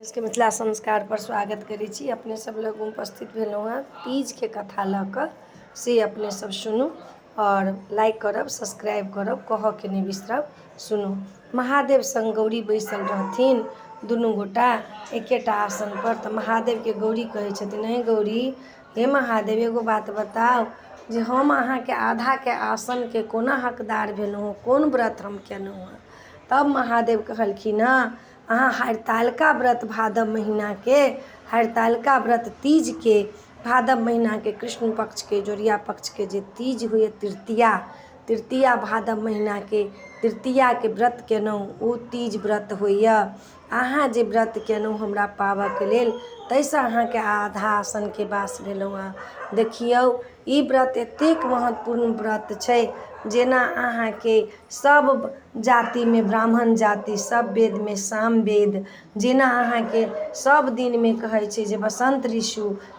के मिथिला संस्कार पर स्वागत करै छी। अपने सब लग उपस्थित भेलहुँ हँ तीजके कथा लऽ कऽ, से अपने सब सुनू आओर लाइक करब, सब्सक्राइब करब, कहऽके नहि बिसरब। सुनू, महादेव सङ्ग गौरी बैसल रहथिन दुनू गोटा एकेटा आसनपर। तऽ महादेवके गौरी कहै छथिन, हे गौरी, हे महादेव, एगो बात बताउ जे हम अहाँके आधाके आसनके कोना हकदार भेलहुँ हँ? कोन व्रत हम केलहुँ हँ? तब महादेव कहलखिन हँ, अहाँ हरितालिका व्रत, भादव महीनाके हरितालिका व्रत, तीजके, भादव महीनाके कृष्ण पक्षके जोड़िया पक्षके जे तीज होइए, तृतीया, तृतीया, भादव महीनाके तृतीयाके व्रत केलहुँ, ओ तीज व्रत होइए। अहाँ जे व्रत केलहुँ हमरा पाबऽके लेल, ताहिसँ अहाँके आधा आसनके वास भेलहुँ हँ। देखियौ, ई व्रत एतेक महत्वपूर्ण व्रत छै, जेना अहाँके सब जातिमे ब्राह्मण जाति, सब वेदमे सामवेद, जेना अहाँके सब दिनमे कहै छै जे बसन्त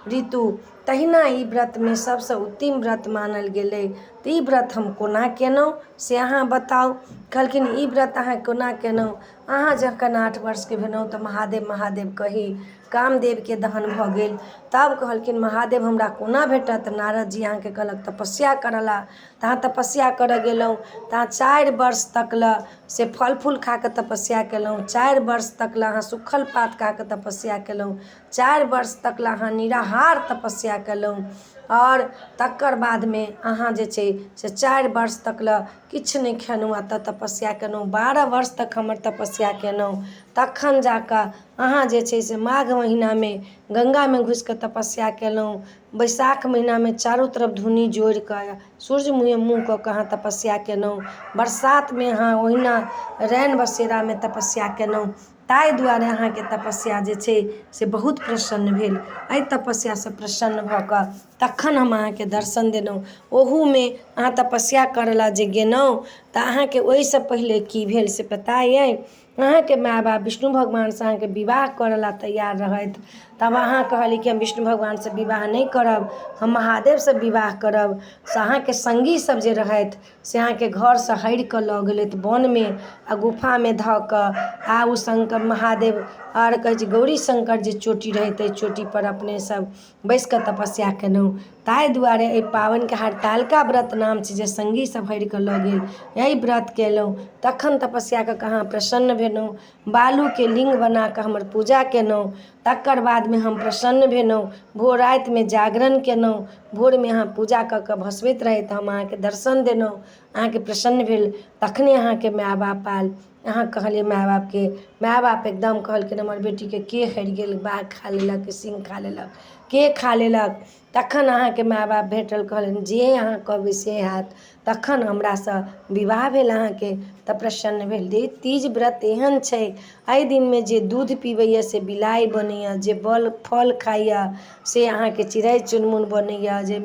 ऋतु, तहिना ई व्रतमे सबसँ उत्तम व्रत मानल गेलै। तऽ ई व्रत हम कोना केलहुँ से अहाँ बताउ। कहलखिन, ई व्रत अहाँ कोना केलहुँ? अहाँ जखन 8 वर्षके भेलहुँ तऽ महादेव महादेव कही कामदेवके दहन भऽ गेल। तब कहलखिन, महादेव हमरा कोना भेटत? नारद जी अहाँके कहलक तपस्या करऽ ला, तऽ अहाँ तपस्या करऽ गेलहुँ। तऽ अहाँ 4 वर्ष तक लए से फल फूल खा कऽ तपस्या केलहुँ, 4 वर्ष तक लए अहाँ सुखल पात खा कऽ तपस्या केलहुँ, 4 वर्ष तक लए अहाँ निराहार तपस्या केलहुँ, आओर तकर बादमे अहाँ जे छै से 4 वर्ष तक लए किछु नहि खेलहुँ आ तऽ तपस्या केलहुँ। 12 वर्ष तक हमर तपस्या केलहुँ, तखन जा कऽ अहाँ जे छै से माघ महीनामे गङ्गामे घुसि कऽ तपस्या केलहुँ, बैसाख महीनामे चारू तरफ धुनी जोड़ि कऽ सूर्य मुँहे मुँह कऽ कऽ अहाँ तपस्या केलहुँ, बरसातमे अहाँ ओहिना रैन बसेरामे तपस्या केलहुँ। ताहि दुआरे अहाँके तपस्या जे छै से बहुत प्रसन्न भेल। एहि तपस्यासँ प्रसन्न भऽ कऽ तखन हम अहाँके दर्शन देलहुँ। ओहूमे अहाँ तपस्या करऽ लए जे गेलहुँ तऽ अहाँके ओहिसँ पहिले की भेल से पता अइ? अहाँके माय बाप विष्णु भगवानसँ अहाँके विवाह करऽ लए तैयार रहथि। तब अहाँ कहलियै कि हम विष्णु भगवानसँ विवाह नहि करब, हम महादेवसँ विवाह करब। से अहाँके सङ्गी सब जे रहथि से अहाँके घरसँ हरि कऽ लऽ गेलथि वनमे आ गुफामे धऽ कऽ, आ ओ शङ्कर महादेव आओर कहै छै गौरी शङ्कर जे चोटी रहै, ताहि चोटीपर अपने सब बैसि कऽ तपस्या केलहुँ। ताहि दुआरे एहि पाबनिके हरतालिका व्रत नाम छै, जे सङ्गी सब हरि कऽ लऽ गेल। एहि व्रत केलहुँ, तखन तपस्या कऽ कऽ अहाँ प्रसन्न भेलहुँ, बालूके लिङ्ग बना कऽ हमर पूजा केलहुँ, तकर बादमे हम प्रसन्न भेलहुँ। भोर रातिमे जागरण केलहुँ, भोरमे अहाँ पूजा कऽ कऽ भसबैत रहै तऽ हम अहाँके दर्शन देलहुँ, अहाँके प्रसन्न भेल। तखने अहाँके माय बाप आयल। अहाँ कहलियै माय बापके, माय बाप एकदम कहलखिन, हमर बेटीके के हरि गेल? बाघ खा लेलक कि सिंह खा लेलक, के खा लेलक? तखन अहाँके माय बाप भेटल, कहलनि जे अहाँ कहबै से हैत। तखन हमरासँ विवाह भेल अहाँके, तऽ प्रसन्न भेल। तीज व्रत एहन छै, एहि दिनमे जे दूध पीबैए से बिलाइ बनैए, जे बल फल खाइए से अहाँके चिड़ै चुनमुन बनैए, जे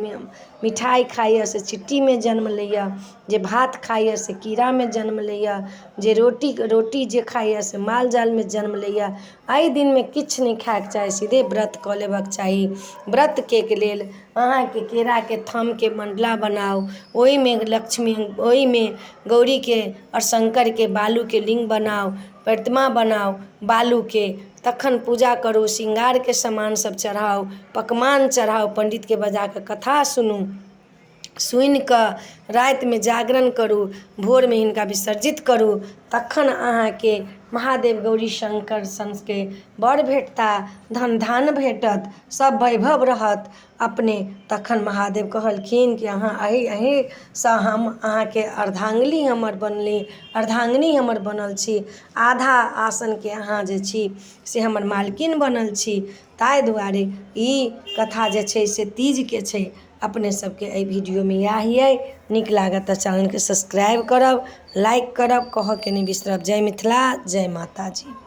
मिठाइ खाइए से चिट्टीमे जन्म लैए, जे भात खाइए से कीड़ामे जन्म लैए, जे रोटी जे खाइए से माल जालमे जन्म लैए। एहि दिनमे किछु नहि खायके चाही, सीधे व्रत कऽ लेबाक चाही। व्रतके लेल अहाँके केराके थमके मण्डला बनाउ, ओहिमे लक्ष्मी, ओहिमे गौरीके आओर शङ्करके बालूके लिङ्ग बनाउ, प्रतिमा बनाउ बालूके, तखन पूजा करू, श्रृंगारके सामान सब चढ़ाउ, पकवान चढ़ाउ, पण्डितके बजा कऽ कथा सुनू, सुनि कऽ रातिमे जागरण करू, भोरमे हिनका विसर्जित करू। तखन अहाँके महादेव गौरी शङ्कर सनके वर भेटता, धन धान भेटत, सब वैभव रहत अपने। तखन महादेव कहलखिन कि अहाँ एहिसँ हम अहाँके अर्धांगिनी हमर बनली, अर्धांगिनी हमर बनल छी, आधा आसनके अहाँ जे छी से हमर मालकिन बनल छी। ताहि दुआरे ई कथा जे छै से तीजके छै। अपने सबके एहि वीडियोमे इएह अइ। नीक लागत तऽ चैनलके सब्सक्राइब करब, लाइक करब, कहऽके नहि बिसरब। जय मिथिला, जय माताजी।